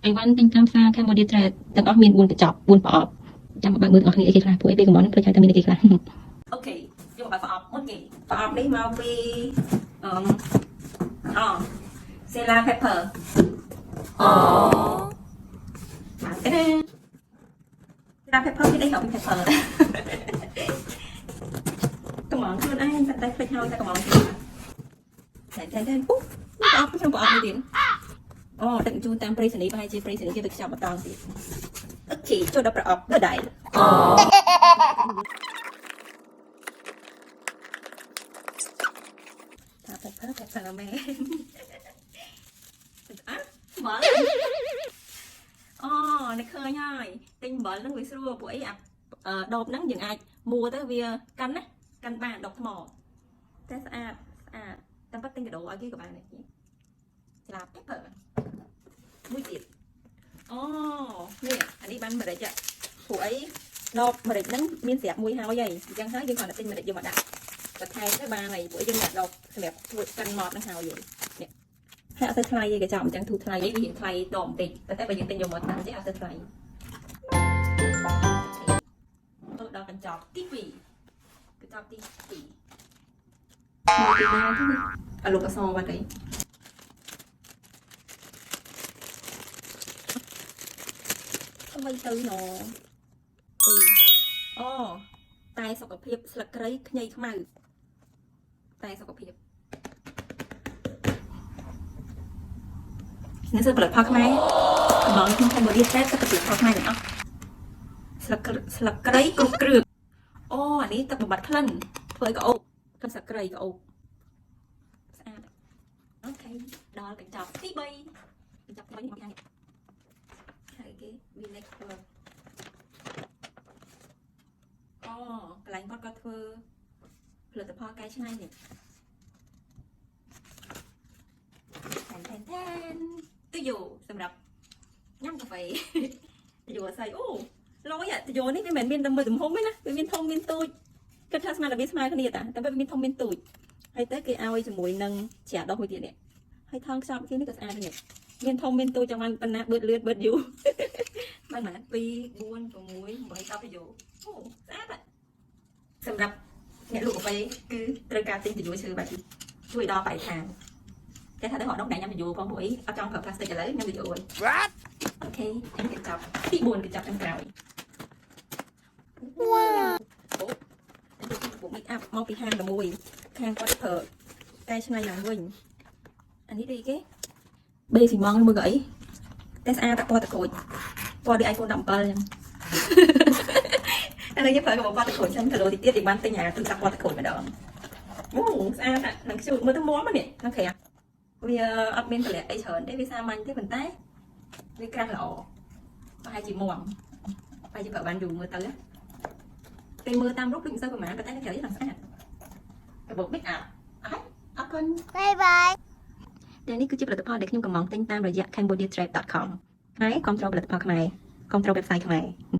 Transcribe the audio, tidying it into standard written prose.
អីវ៉ាន់ទិញតាមផ្សារ Cambodia Trade ទាំងអស់មាន4កញ្ចប់4ប្រអប់ចាំមកបើកមើលទាំងអស់គ្នាអីគេខ្លះពួកអីពេលកំងហ្នឹងភ្លេចហើយថាមានអីគេខ្លះ OK យកមកបើកប្រអប់មុនគេប្រអប់នេះមកពីអឺអូ Sela Pepper អូបាទទេ Sela Pepper មានអីក្រៅពី pepper កំងខ្លួនឯងតែតែភ្លេចហើយតែកំងទៀតតែតែតែអូប្រអប់ក្នុងប្រអប់នេះទៀតអូដឹកជូនតាមប្រៃសណីប្រហែលជាប្រៃសណីគេទៅខ្ចប់បន្តទៀត OK ចូលដល់ប្រអប់ដដែលអូ ថា pepper pepper មែនអ่ะអំបិលអូនេះឃើញហើយទិញអំបិលហ្នឹងវាស្រួលពួកអីអាដបហ្នឹងយើងអាចមួទៅវាកាន់ណាកាន់បានដបថ្មតែស្អាតស្អាតតែប៉ិតទិញកាដូឲ្យគេក៏បានដែរស្លាប pepper មួយទៀតអូនេះអានេះបានម្រេចពួកអីដបម្រេចហ្នឹងមានស្រាប់មួយហើយហីអញ្ចឹងហើយយើងគ្រាន់តែទិញម្រេចយកមកដាក់បន្ថែមទៅបានហើយពួកយើងដាក់ដបសម្រាប់ធ្វើកិនម៉ត់ហ្នឹងហើយនេះហើយអត់ទៅថ្លៃទេកញ្ចប់អញ្ចឹងធូរថ្លៃវារៀងថ្លៃដបបន្តិចតែបើយើងទិញយកមកតាំងចេះអត់ទៅថ្លៃទៅដល់កញ្ចប់ទី2កញ្ចប់ទី2មកពីណាទៅអលុកអសបាត់អីអ្វីទៅណអឺអូតែសុខភាពស្លឹកគ្រៃខ្ញីខ្មៅតែសុខភាពនេះគឺផលិតផលខ្មែរកំងក្នុង Cambodia Trade គឺផលិតផលខ្មែរទាំងអស់ស្លឹកស្លឹកគ្រៃគ្រប់គ្រឿងអូអានេះទឹកបំបត្តិក្លិនធ្វើឲ្យក្អូបក្លិនស្លឹកគ្រៃក្អូបស្អាត OK ដល់កញ្ចប់ទី3កញ្ចប់ទី3នេះមកយ៉ាងនេះហើយគេ Village Work អូកន្លែងគាត់ក៏ធ្វើផលិតផលកែច្នៃនេះតែនតែនតែនទុយោសម្រាប់ញ៉ាំកាហ្វេទុយោអស័យអូលយទុយោនេះវាមិនមែនមានតែមួយទំហំទេណាវាមានធំមានទូចគិតថាស្មានតែវាស្មើគ្នាតាតែវាមានធំមានទូចហើយទៅគេឲ្យជាមួយនឹងច្រាដោះមួយទៀតនេះហើយថងខ្ចប់គេនេះក៏ស្អាតដែរនេះមានធំមានទូចចង់បានប៉ុណ្ណាបឺតលឿនបឺតយូរបានប៉ុន្មាន2 4 6 8 10ទុយោអូស្អាតសម្រាប់អ្នកលក់កាហ្វេគឺត្រូវការទិញទុយោឈើបែបនេះជួយដល់បរិស្ថានគេថាទៅរកដងតែញ៉ាំទុយោផងពួកអីអត់ចង់ប្រើផ្លាស្ទិកឥឡូវញ៉ាំទុយោអើយ What? OK អញ្ចឹងកញ្ចប់ទី4កញ្ចប់ចុងក្រោយវ៉ាវអូពួក make up មកពីហាងតែមួយខាងគាត់ប្រើកែច្នៃឡើងវិញអានេះដូចគេបេស៊ីម៉ងមើលក៏អីតែស្អាតតែពណ៌តក្រូចពណ៌ដូច iPhone 17អញ្ចឹងឥឡូវយើងប្រើកំពណ៌តក្រូចសិនគីឡូតិចទៀតយើងបានទិញអាទូរស័ព្ទពណ៌តក្រូចម្ដងអូស្អាតនឹងខ្ជូតមើលទៅមាំនេះខាងក្រៅវាអត់មានតម្លាក់អីច្រើនទេវាសាមញ្ញទេប៉ុន្តែវាក្រាស់ល្អប្រហែលជាមាំប្រហែលជាប្រើបានយូរមើលទៅពេលមើលតាមរូបដូចមិនសូវប្រហែលប៉ុន្តែនៅក្រៅនេះស្អាតកាបូប make up អរអរគុណ Bye bye. តែនេះគឺជាផលិតផលដែលខ្ញុំកំងទិញតាមរយៈ cambodiatrade.com ហើយគ្រប់គ្រងផលិតផលខ្មែរគ្រប់គ្រង website ខ្មែរ។